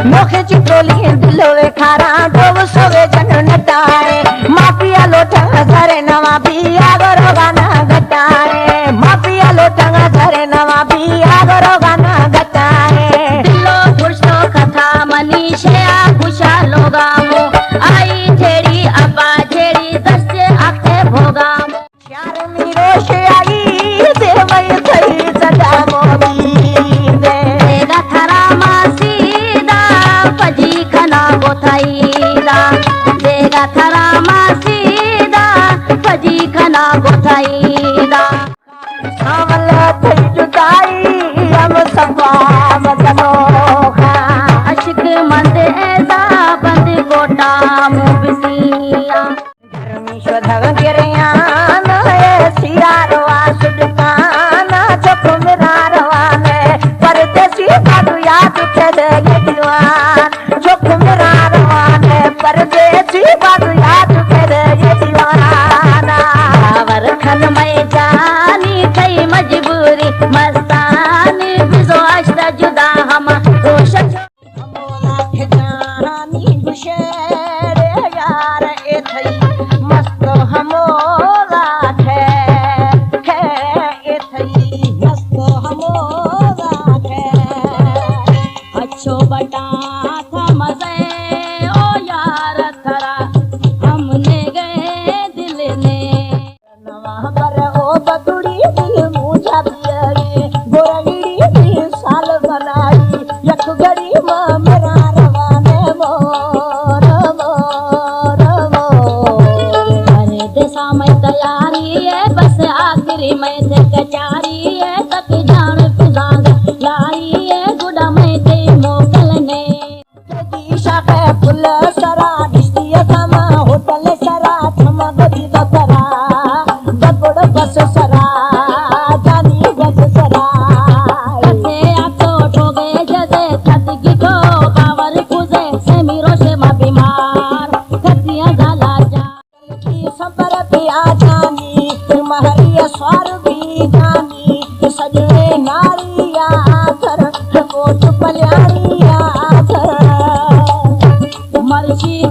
نوخیں چترولیں دلوے کھاراں، ڈوب سوے جن نٹائے۔ مافیا لوٹاں زر نواں بیا گرو گانا گٹائے۔ مافیا لوٹاں زر نواں بیا گرو گانا گٹائے۔ دلو پرشتو کتھا منی شیا خوشا لوگا مو۔ آئی جھیڑی ابا جھیڑی دستے اکھتے بھوگا مو۔ شارمی روش آئی، دے مئی تئی صدا مومین دے۔ دیگا تھرا ما سیدا، پجی کنا گوتائی دا۔ دیگا تھرا ما سیدا، پجی کنا گوتائی دا۔ سانول تئی جدائی، ہم صفا مزنو خان۔ عشق مند ایزا بند کوٹا مو بسیاں۔ گرمی شدگ گریان اے سیاروا سڈکان، چک مراروانے پردیسی بادو یاد کرے یہ دیوان۔ چک مراروانے پردیسی بادو یاد کرے یہ دیوان۔ باور کھن مئے جانی تئی مجبوری، مستانی بزو اشت جدا ہم روشن۔ ہمودا کہ جانی گشے یار اے تھئی مست، ہمودا کہ، کہ اے تھئی مست، ہمودا کہ اچھو بٹا تھا مزے او یار تھرا ہم نے گئے دل نے۔ نواں بر او بدڑی دل موجا بیاری، گورگڑی دل سال بنائی، یک گڑی ما مرا روانے مور، مور، مور۔ ارے دسا میں تیاری ہے، بس آخری میں تے کچاری ہے، تک جان فضا لائی ہے، گڈا میں تے موکل نے۔ جدی شاخ پل سرا، دشتی سما ہوٹل سرا، تھما گدی دو سرا، دگڑ بس سرا، جانی گد سرا۔ کتے آتو ٹوگے جدے، تھدگی کو باور کھوزے، سیمی روشے ما بیمار، کتیاں گالا جا۔ کی صبر بیا جانی، مہری سوار بی جانی، سجے ناری آدر، کوٹ پلیاری آدر۔ مرشی